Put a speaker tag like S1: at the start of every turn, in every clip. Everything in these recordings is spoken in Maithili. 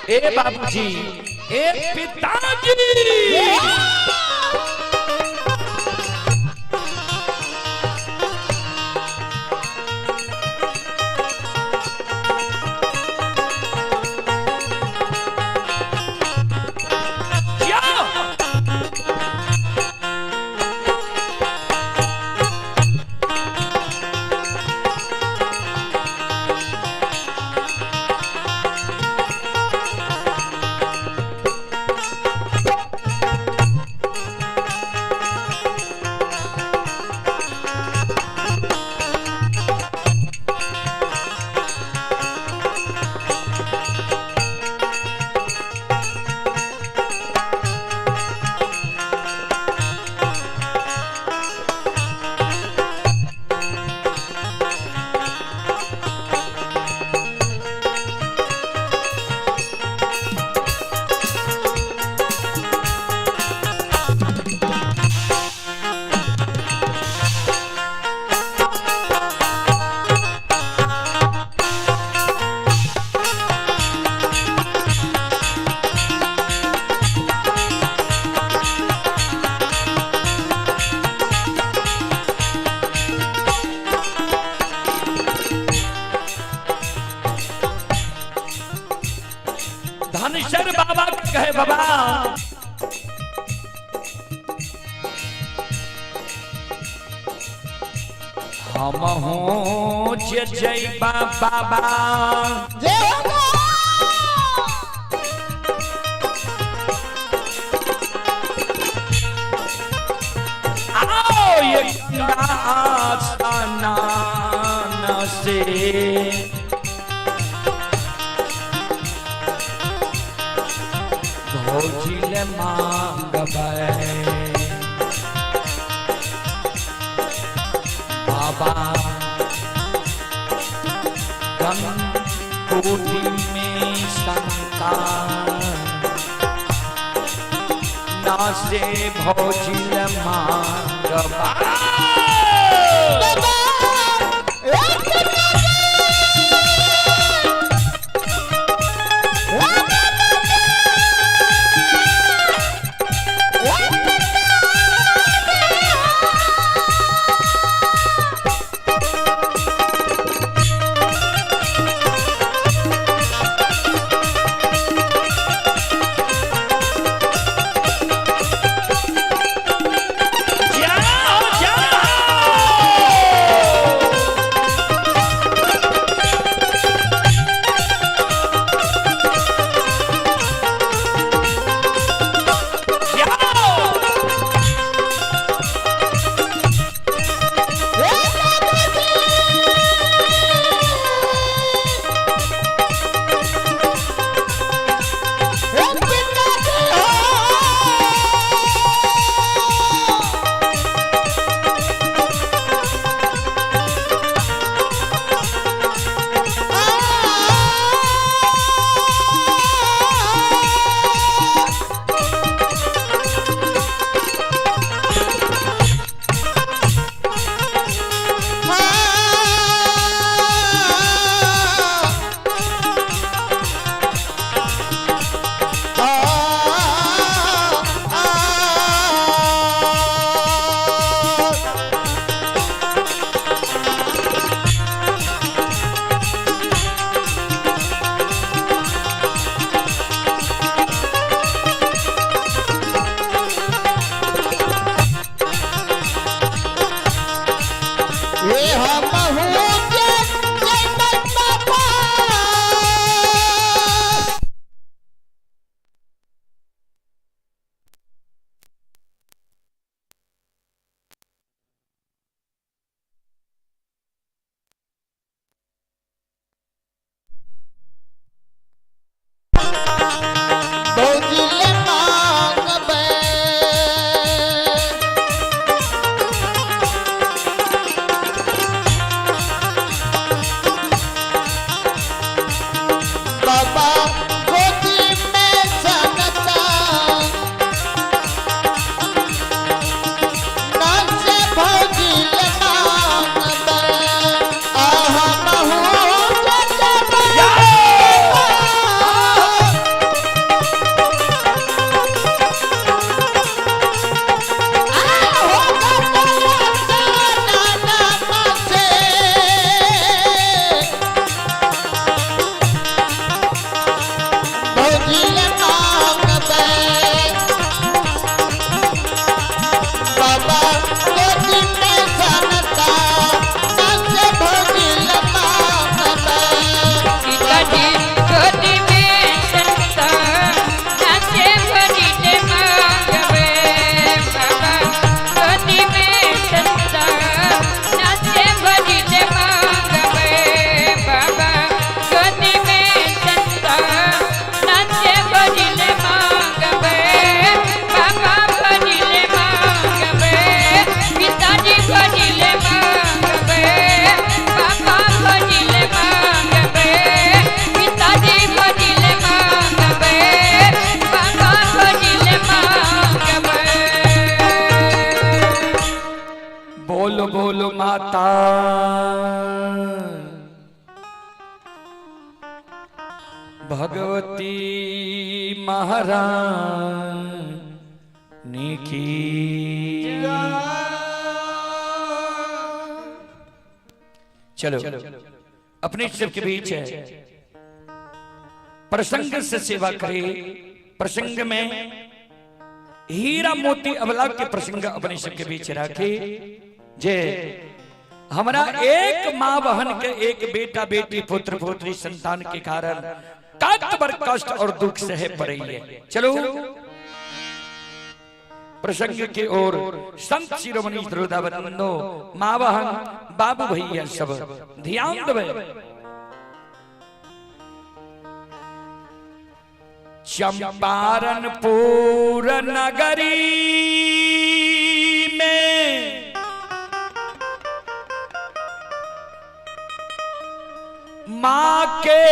S1: ए बाबूजी, ए पिताजी, क्या धनसर बाबा कहे बाबा हम हो जे जय बाबा।
S2: जय हो।
S1: आओ ये गंगा स्नान से भौजिल मांगबै बाबा, गंगोटी में संतान ना से भौजिल मांगबा।
S2: बाबा एक
S1: जाओ जाओ। माता भगवती महारानी की। चलो अपने सबके बीच है प्रसंग से सेवा करे। प्रसंग में हीरा मोती अबला के प्रसंग अपने सबके बीच रखे। जे हमारा एक माँ बहन के एक बेटा बेटी पुत्र पुत्री संतान के कारण कत बर कष्ट और दुख सहे पड़े है। चलो प्रसंग के ओर संत शिरोमणि श्रोता बंधो माँ बहन बाबू भैया सब ध्यान देवे। चंपारणपुर नगरी में माँ के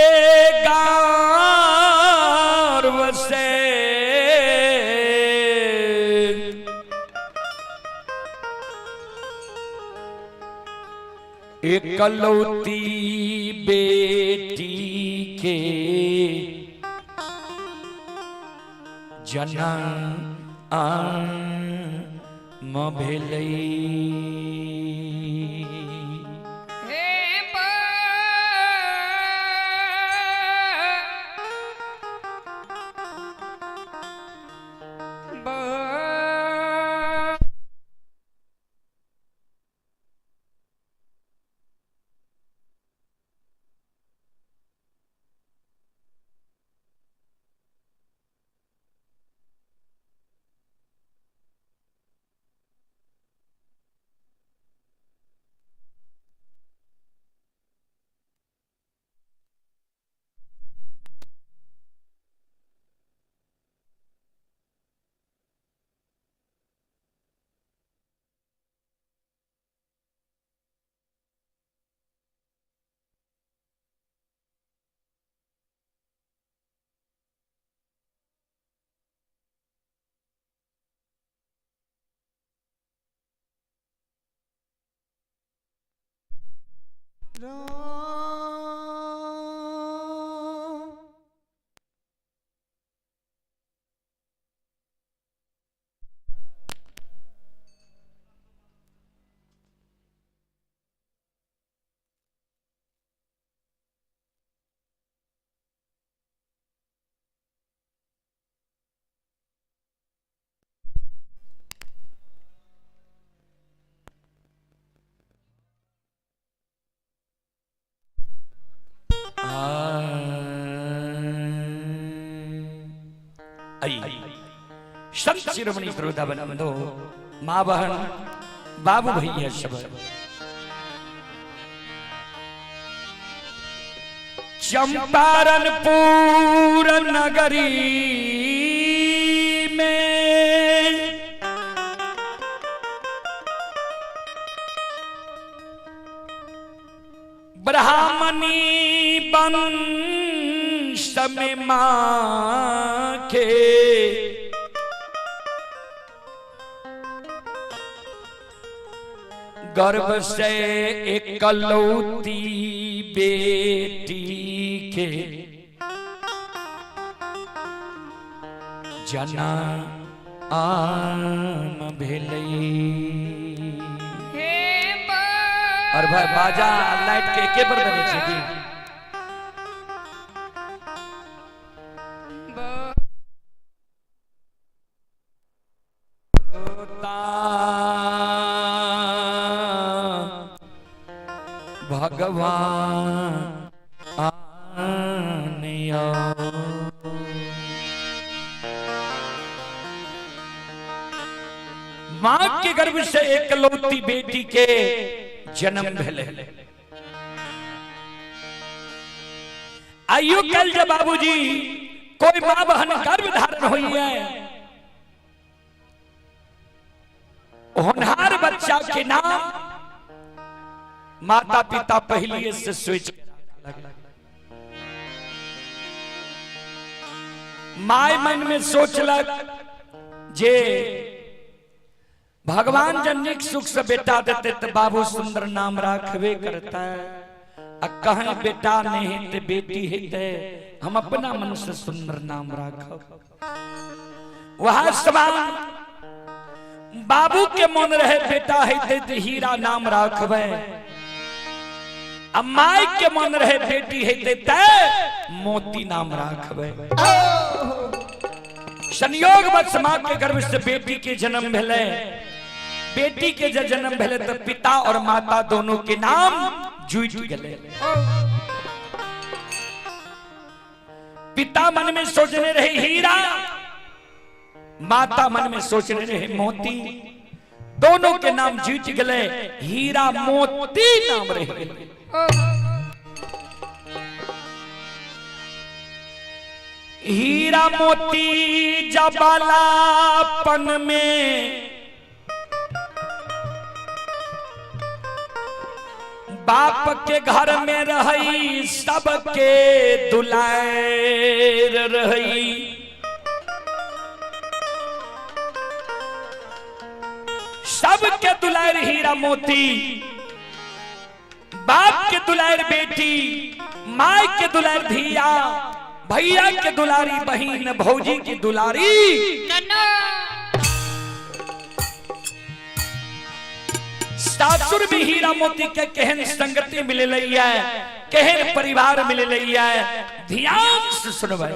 S1: गर्भ से एकलौती बेटी के जनम भेलै।
S3: हे ब
S2: राम
S1: आई संत शिरोमणि श्रोता बंधो माँ बहन बाबू भैया सब चंपारणपुर नगरी में ब्राह्मणी वंश में माँ के गर्भ से एकलौती बेटी के जनम भेलै।
S3: हे
S1: और भाई बाजा लाइट के एके पर बने छै की? भगवान मां के गर्भ से एकलौती बेटी के जन्म भेलै। आइयो कल जब बाबूजी कोई मां बहन गर्भ धारण हुई है, होनहार बच्चा के नाम माता पिता पहले से सोच my मन में सोचलक जे भगवान जब निक सुख से बेटा देते तो बाबू सुंदर नाम राखबे करता आ कहें बेटा नहीं हेते बेटी हेते, हम अपना मन से सुंदर नाम राखब। वह सवाल बाबू के मन रहे बेटा हेते तो हीरा नाम राखबे, आ माई के मन रहे बेटी हेते ते मोती नाम राखबे। संयोग वश माँ के गर्भ से बेटी के जन्म भेले, बेटी के जब जन्म भेले तो पिता और माता दोनों के नाम जुट गए। पिता मन में सोचने रहे हीरा, माता मन में सोचने रहे मोती, दोनों के नाम जुट गए, हीरा मोती नाम रह गए। हीरा मोती जबालापन में बाप के घर में रही, सबके दुलार रही। सबके दुलार हीरा मोती, बाप के दुलार बेटी, माई के दुलार धिया, भैया के दुलारी बहन, भौजी की दुलारी। सासुर भी हीरा मोती के केहन संगति मिल रही है, केहन परिवार मिल रही है। ध्यान से सुनबै।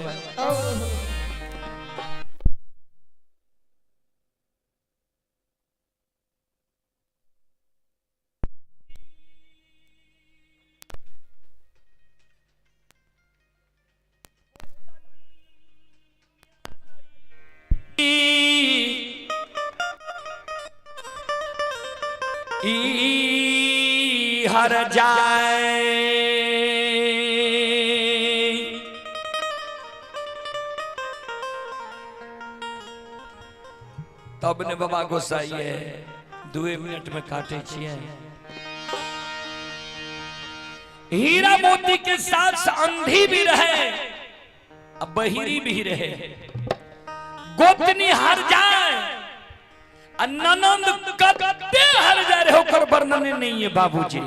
S1: हर जाए तब ने बाबा गोसाई है 2 मिनट में काटे छिए। हीरा मोती के साथ अंधी भी रहे अब बहिरी भी रहे, गोतनी हर जाए ननंद कते हर जाए रहे, ओकर वर्णन नहीं है बाबूजी।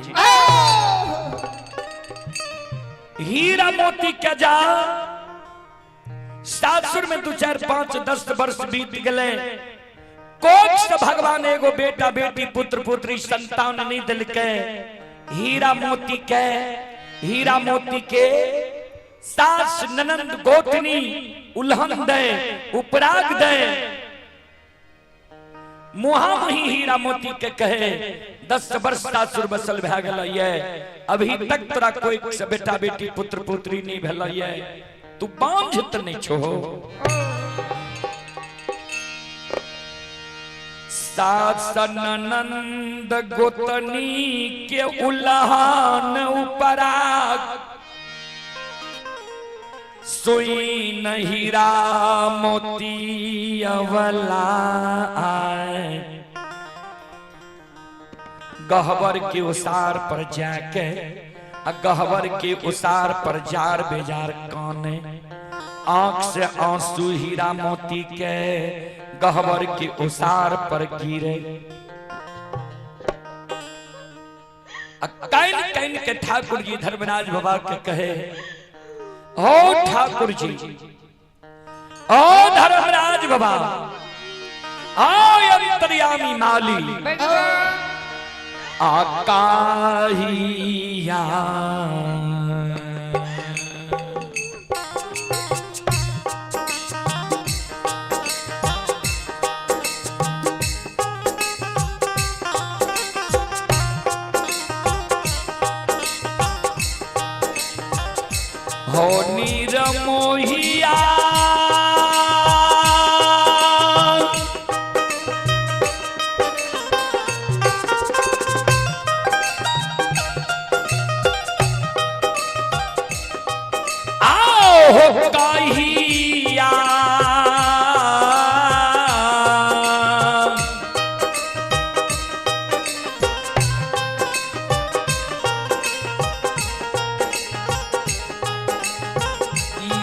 S1: हीरा मोती के जा सासुर में 2 4 5 10 वर्ष बीत गए, कोख से भगवान एगो बेटा बेटी पुत्र पुत्री संतान नहीं दिलके। हीरा मोती के, हीरा मोती के सास ननंद गोतनी उल्हन दे उपराग दे, मुहा मुही हीरा मोती के कहे 10 वर्ष सासुर बसल भए गेल ये, अभी तक तोरा कोई से बेटा बेटी पुत्र पुत्री नहीं भेल ये, तू बांझ त नहीं छो। सास ननंद गोतनी के उल्हान उपराग, सोई नहीं मोती अवला आए। गहवर के उसार पर जाके, गहवर के उसार पर जार बेजार काने, आंख से आंसू हीरा मोती के गहवर के उसार पर गिरे। Can can के ठाकुर जी धर्मराज बाबा के कहे, ओ ठाकुर जी, ओ धर्मराज बाबा, आओ अंतर्यामी माली आकाहिया हो नीरमोहिया आओ हो कहिया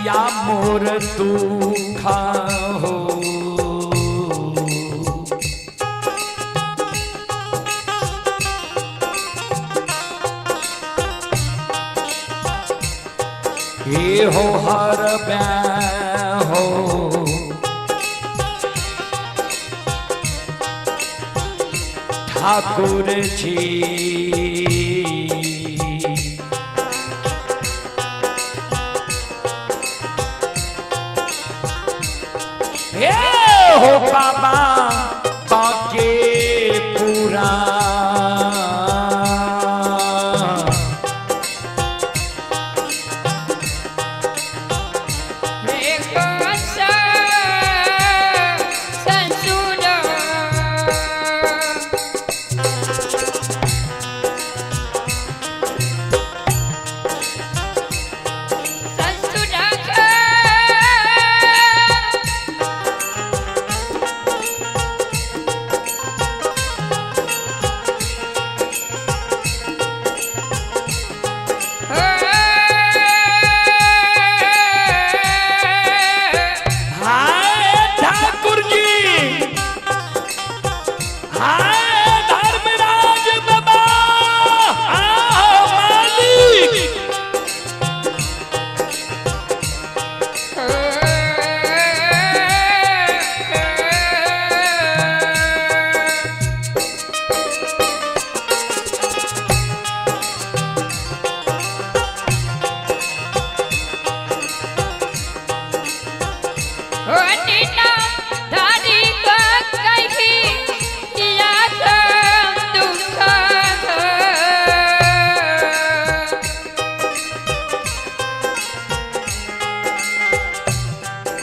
S1: या मोर दुखा हो। हो हर हो ठाकुर जी। हे हो बाबा बाके पूरा हाय ठाकुर जी, हाय धर्मराज बाबा, आओ मालिक।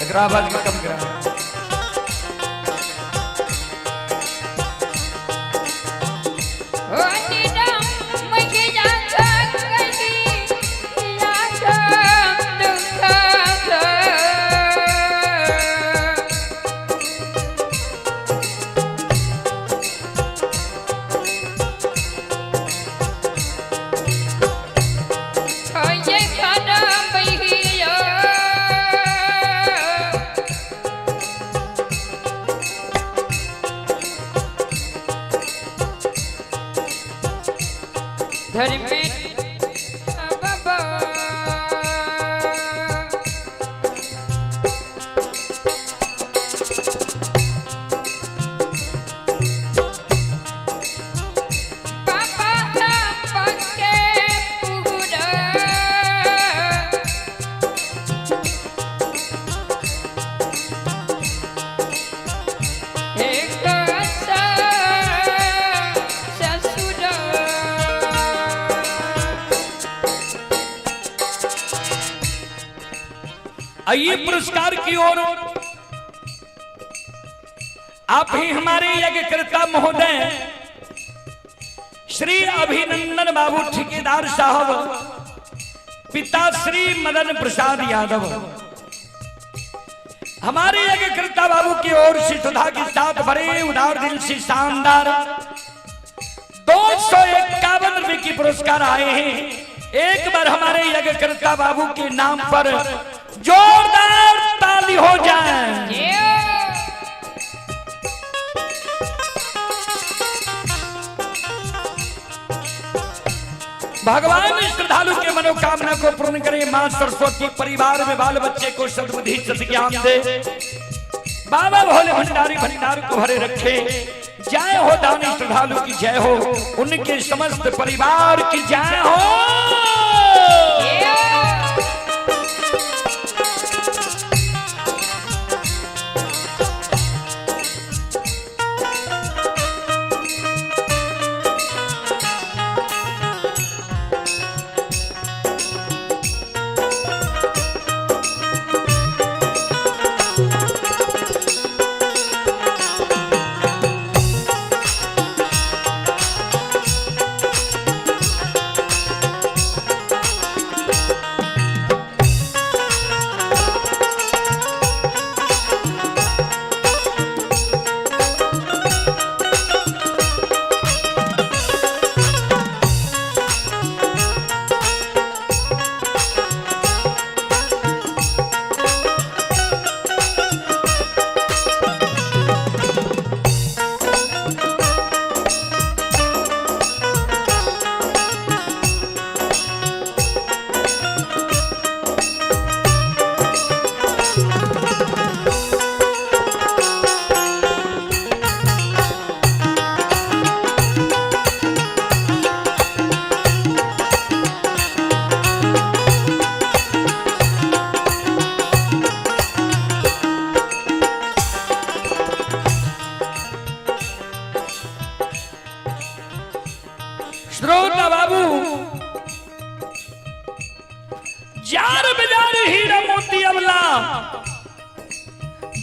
S1: एकरा आवाज में कम करा।
S3: बाबा। बाबा पक्के पूरा। एक ससुर।
S1: आइए पुरस्कार की ओर आप ही हमारे यज्ञकर्ता महोदय श्री अभिनंदन बाबू ठेकेदार साहब, पिता श्री मदन प्रसाद यादव, हमारे यज्ञकर्ता बाबू की ओर से सुधा के साथ बड़े उदार दिल से शानदार 251 रुपए की पुरस्कार आए हैं। एक बार हमारे यज्ञकर्ता बाबू के नाम पर जोरदार ताली हो जाए। भगवान श्रद्धालु के मनोकामना को पूर्ण करे। मां सरस्वती परिवार में बाल बच्चे को सद्बुद्धि सद्ज्ञान दे। बाबा भोले भंडारी भंडार को भरे रखे। जय हो दानी श्रद्धालु की जय हो, उनके समस्त परिवार की जय हो।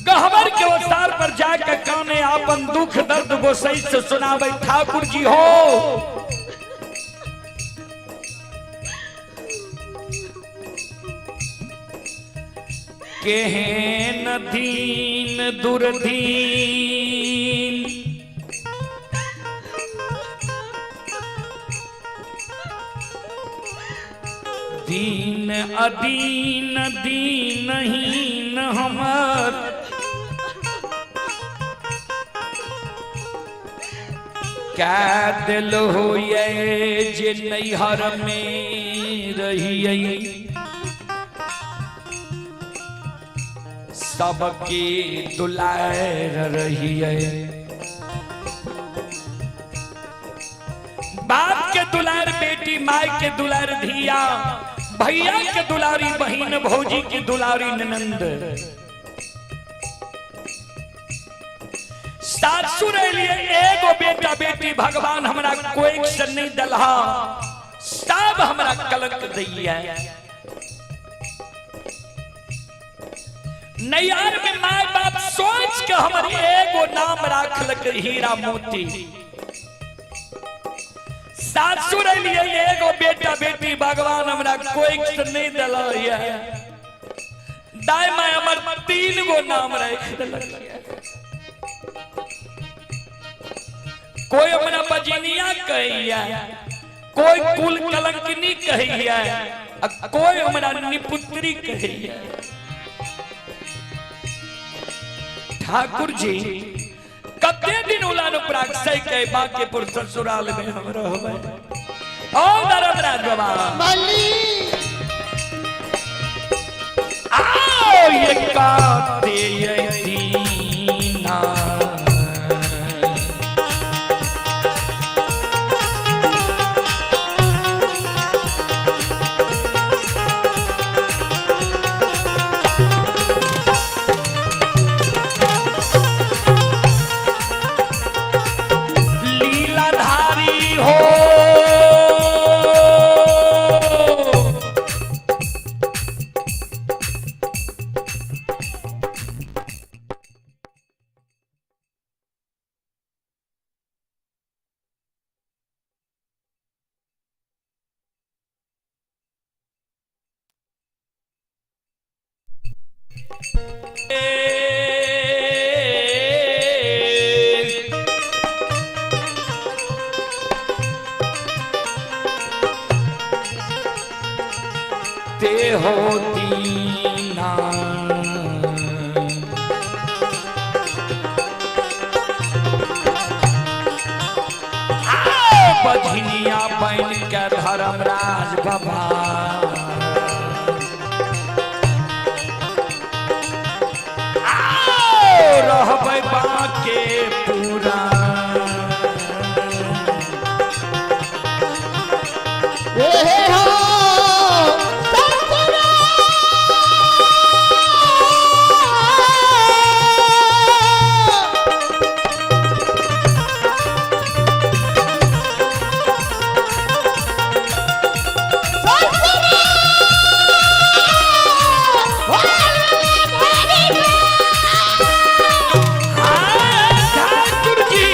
S1: गहबर के अवतार पर जाके काने आपन दुख दर्द गोसई से सुनावे ठाकुर जी हो। केहन दीन दुर्दीन दीन अदीन दीनहीन हमर कै दिल होइए जे नैहर में रहिए सबके दुलार रहिए। बाप के दुलार बेटी, माई के दुलार धिया, भैया के दुलारी बहन, भौजी के दुलारी ननंद। सासुर लिए एगो बेटा बेटी भगवान हमरा कोई से नहीं दलहा, सब हमरा कलंक दैया। नैयार में माय बाप सोच के हमर एगो नाम राखलक हीरा मोती। सासुर लिए एगो बेटा बेटी भगवान हमरा कोई से नहीं दलहा, दाय my हमर 3 गो नाम राख देलक। कोई हमरा बजनिया कहैया, कोई कुल कलंकनी कहैया, कोई हमरा निपुत्री कहैया। ठाकुर जी कते दिन उलान प्राक्षय के बांकेपुर ससुराल में हम रहबै। ओ धर्मराज बाबा आओ ये काते ये दीना लीलाधारी हो। ते हो दीना बझनिया बन के धर्मराज बाबा रहबै बाके पूरा। ठाकुर जी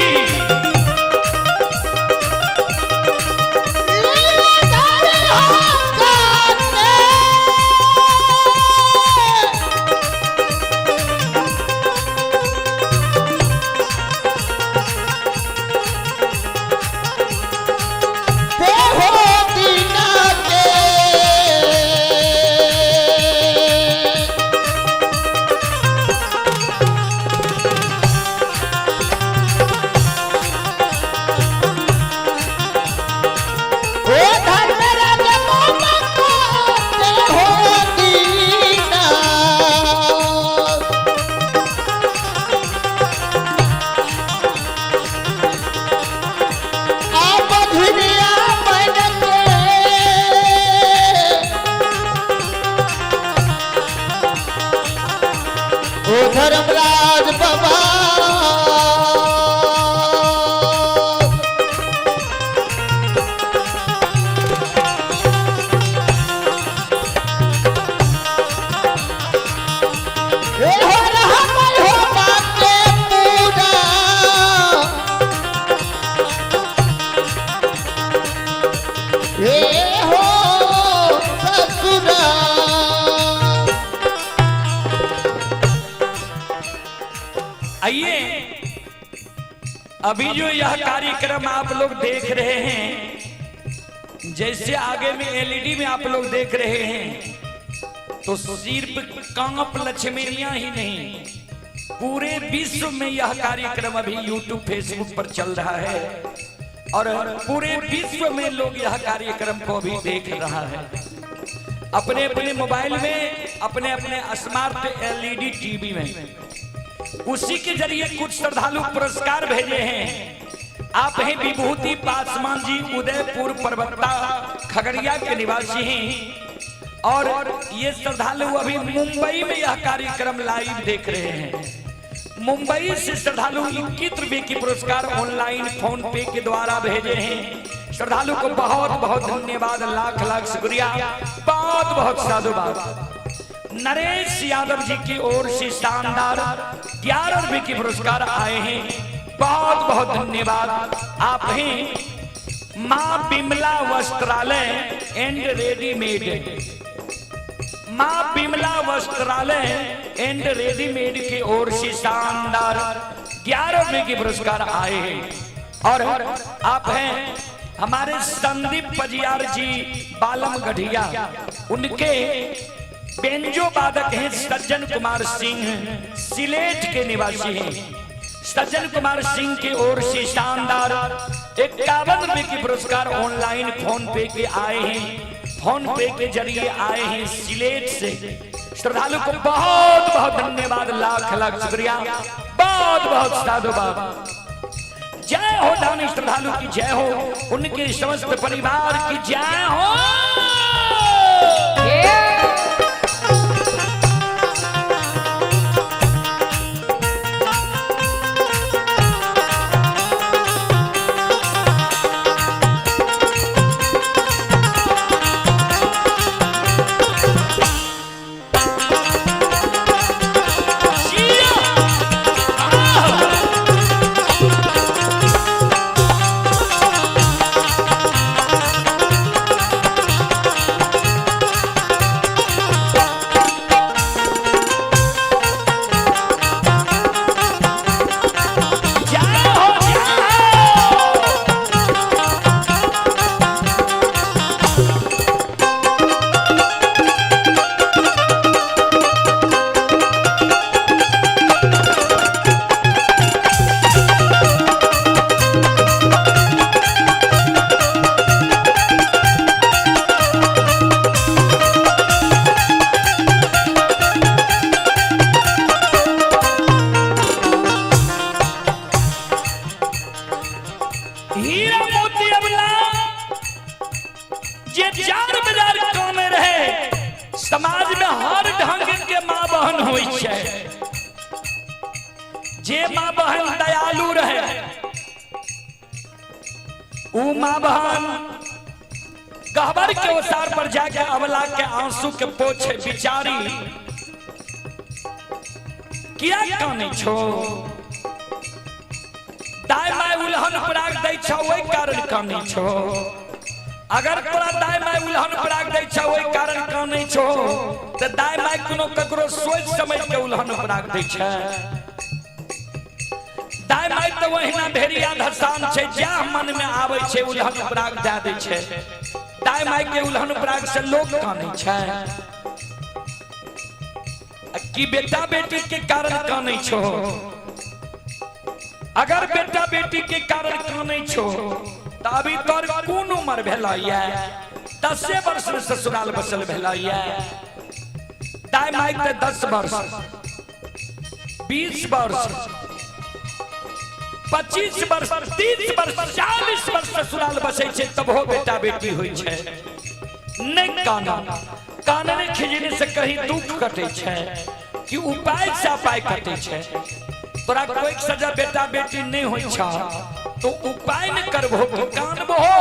S2: धर्मराज बाबा हे हो रहा हो बाके पूरा। हे हो ससुरा।
S1: आइए, अभी जो यह कार्यक्रम आप लोग देख रहे हैं, जैसे आगे में एलईडी में आप लोग देख रहे हैं, तो सिर्फ कांप लक्ष्मीनिया ही नहीं, पूरे विश्व में यह कार्यक्रम अभी यूट्यूब फेसबुक पर चल रहा है और पूरे विश्व में लोग यह कार्यक्रम को अभी देख रहा है अपने अपने मोबाइल में, अपने अपने स्मार्ट एलईडी टीवी में। उसी के जरिए कुछ श्रद्धालु पुरस्कार भेजे हैं। आप हैं विभूति पासवान जी, उदयपुर परबत्ता खगड़िया के निवासी हैं और ये श्रद्धालु अभी मुंबई में यह कार्यक्रम लाइव देख रहे हैं। मुंबई से श्रद्धालु 21 रुपए की पुरस्कार ऑनलाइन फोन पे के द्वारा भेजे हैं। श्रद्धालु को बहुत बहुत धन्यवाद, लाख लाख शुक्रिया, बहुत बहुत साधुवाद। नरेश यादव जी की ओर से शानदार 11 रुपए के पुरस्कार आए हैं, बहुत बहुत धन्यवाद। आप हैं मां बिमला वस्त्रालय एंड रेडीमेड, मां बिमला वस्त्रालय एंड रेडीमेड की ओर से शानदार 11 रुपए के पुरस्कार आए हैं। और आप हैं हमारे संदीप पजियार जी बालम गढ़िया, उनके बेंजो वादक हैं सज्जन कुमार सिंह, सिलेट के निवासी हैं। सज्जन कुमार सिंह की ओर से शानदार 51 रुपए के पुरस्कार ऑनलाइन फोन पे के आए हैं, फोन पे के जरिए आए हैं सिलेट से। श्रद्धालु को बहुत बहुत धन्यवाद, लाख लाख शुक्रिया, बहुत बहुत साधुवाद। जय हो दानी श्रद्धालु की जय हो, उनके समस्त परिवार की जय हो।
S3: ये
S1: जिया! आह! जय हो, जय हो! हीरा मोती अबला जे चार बाजार कामे रहे, समाज में हर ढंग के माँ बहन होइ छै। जे माँ बहन दयालु रहे, ऊ माँ बहन गहबर के ओसार पर जाके अबला के आंसू के पोछे, बिचारी किया कानै छो, दाय my उलहन पराग दै छौ ओहि कारण कानै छो। अगर तोरा दाय my उलहन पराग दै छौ ओहि कारण कानै छो, तऽ दाय my कोनो ककरो सोचि समझ के उलहन पराग दै छै? दाय my तऽ ओहिना भेड़िया धसान छै, जएह मन में आबै छै उलहन पराग दए दै छै। दाय my के उलहन पराग से लोक कानै छै? आ की बेटा बेटी के कारण कानै छो? अगर बेटा बेटी के कारण कानै छो, तऽ अभी तोर कोन उम्र भेल ये? 10 वर्ष में ससुराल बसल भेल ये। दाय my तऽ 10 वर्ष, 20 वर्ष, 25 वर्ष, 30 वर्ष, 40 वर्ष ससुराल बसै छै, तबहो बेटा बेटी होइ छै। नहि काना। कानने खिजने से कहीं दुख कटै छै कि उपाय से अपाय कटै छै? तोरा कोई सजा बेटा बेटी नहीं होइ छ तो उपाय न करबहो कि कानबहो?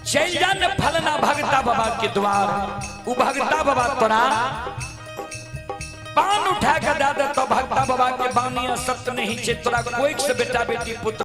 S1: चलि जा ने फलना भगता बाबा के द्वार। उ भगता बाबा तोरा पान उठा के दे दे तो भगता बाबा के बानिया सत्य नहीं छे, तोरा कोई से बेटा बेटी पुत्र।